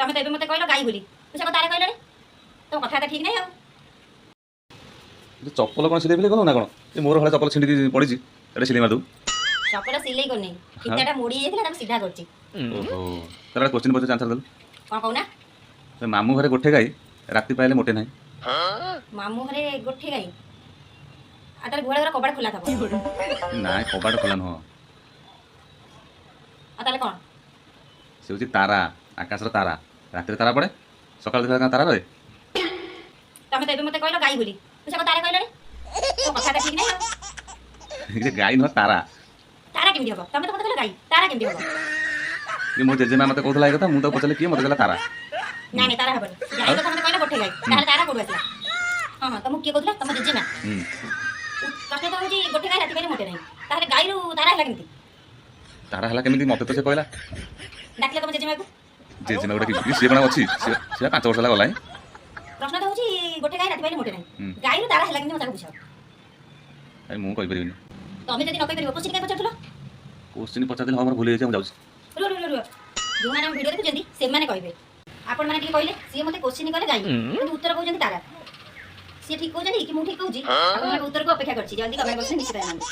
ତମେ ତ ଏବେ ମୋତେ କହିଲ ଗାଈ ବୋଲି, ସେ ତାରା କହିଲଣି। ତମ କଥାବାର୍ତ୍ତା ଠିକ୍ ନାହିଁ ଆଉ। ଚପଲ କ'ଣ ସିଲେଇ ଫିଲେଇ କଲୁ ନା କ'ଣ? ଏ ମୋର ଭଳିଆ ଚପଲ ଛିଣ୍ଡିକି ପଡ଼ିଛି, ଏଟା ସିଲେଇ ମାରିଦେବୁ। ଚପଲ ସିଲେଇ କରୁନି, ଫିତାଟା ମୋଡ଼ି ହେଇଯାଇଥିଲା, ତାକୁ ସିଧା କରୁଛି। ଓହୋ, ତାହେଲେ କୋଶ୍ଚିନ୍ ପଚାରୁଛି, ଆନ୍ସର୍ ଦେଲୁ। କ'ଣ କହୁନା? ମାମୁଁ ଘରେ ଗୋଠେ ଗାଈ, ରାତି ପାଇଲେ ମୋଟେ ନାହିଁ। ମାମୁଁ ଘରେ ଗୋଠେ ଗାଈ, ଆଉ ତାହେଲେ ଗୁହାଳ ଘର କବାଟ ଖୋଲା ଥବ। ନାଇଁ, କବାଟ ଖୋଲା ନୁହଁ। ଆଉ ତାହେଲେ କ'ଣ? ସେ ହେଉଛି ତାରା, ଆକାଶର ତାରା। ରାତିରେ ତାରା ପଡ଼େ, ସକାଳେ ଦେଖିଲା ତାରା ରହେ। ତମେ ତ ଏବେ ମୋତେ କହିଲ ଗାଈ ବୋଲି, ସେ ତାରା କହିଲଣି। ତମ କଥାଟା ଠିକ୍ ନାହିଁ ଆଉ। ଗାଈ ନୁହଁ, ତାରା। ତାରା କେମିତି ହବ? ତମେ ତ ମୋତେ କହିଲ ଗାଈ, ତାରା କେମିତି ହବ? ମୋ ଜେଜେମା ମତେ କହୁଥିଲା ଏ କଥା। ମୁଁ ତାକୁ ପଚାରିଲି କିଏ, ମତେ କହିଲା ତାରା। ନାଇଁ ନାଇଁ, ତାରା ହବନି। ଗାଈ କଥା ମତେ କହିଲ ଗୋଠେ ଗାଈ, ତାହେଲେ ତାରା କୋଉଠୁ ଆସିଲା? ହଁ ହଁ, ତମକୁ କିଏ କହୁଥିଲା? ତମ ଜେଜେମା? ପ୍ରଶ୍ନ ତ ହେଉଛି ଗୋଟେ ଗାଈ ରାତି ପାଇଲେ ମୋଟେ ନାହିଁ, ତାହେଲେ ଗାଈରୁ ତାରା ହେଲା କେମିତି? ତାରା ହେଲା କେମିତି, ମତେ ତ ସେ କହିଲା। ଡାକିଲେ ତମ ଜେଜେମାକୁ। ଜେଜେମା ଗୋଟେ କି, ସିଏ କ'ଣ ଅଛି? ସିଏ 5 ବର୍ଷ ହେଲା ଗଲାଣି। ପ୍ରଶ୍ନ ତ ହେଉଛି ଗୋଟେ ଗାଈ ରାତି ପାଇଲେ ମୋଟେ ନାହିଁ, ଗାଈରୁ ତାରା ହେଲା କେମିତି, ମତେ ତାକୁ ବୁଝାଅ। ମୁଁ କହିପାରିବିନି। ତମେ ଯଦି ନ କହିପାରିବ, କୋଶ୍ଚିନ୍ କାଇଁ ପଚାରୁଥିଲ? କୋଶ୍ଚିନ୍ ପଚାରିଥିଲି, ହଁ, ମୋର ଭୁଲ ହେଇଯାଇଛି, ମୁଁ ଯାଉଛି। ରୁହ ରୁହ ରୁହ, ଯେଉଁମାନେ ଆମ ଭିଡ଼ିଓ ଦେଖୁଛନ୍ତି ସେମାନେ କହିବେ। ଆପଣମାନେ ଟିକେ କହିଲେ, ସିଏ ମୋତେ କୋଶ୍ଚିନ୍ କଲେ ଗାଈ, କିନ୍ତୁ ଉତ୍ତର କହୁଛନ୍ତି ତାରା। ସିଏ ଠିକ୍ କହୁଛନ୍ତି କି ମୁଁ ଠିକ୍ କହୁଛି? ଆପଣଙ୍କ ଉତ୍ତରକୁ ଅପେକ୍ଷା କରିଛି, ଜଲ୍ଦି କମେଣ୍ଟ ବକ୍ସରେ ନିଶ୍ଚିତ ଜଣାନ୍ତୁ।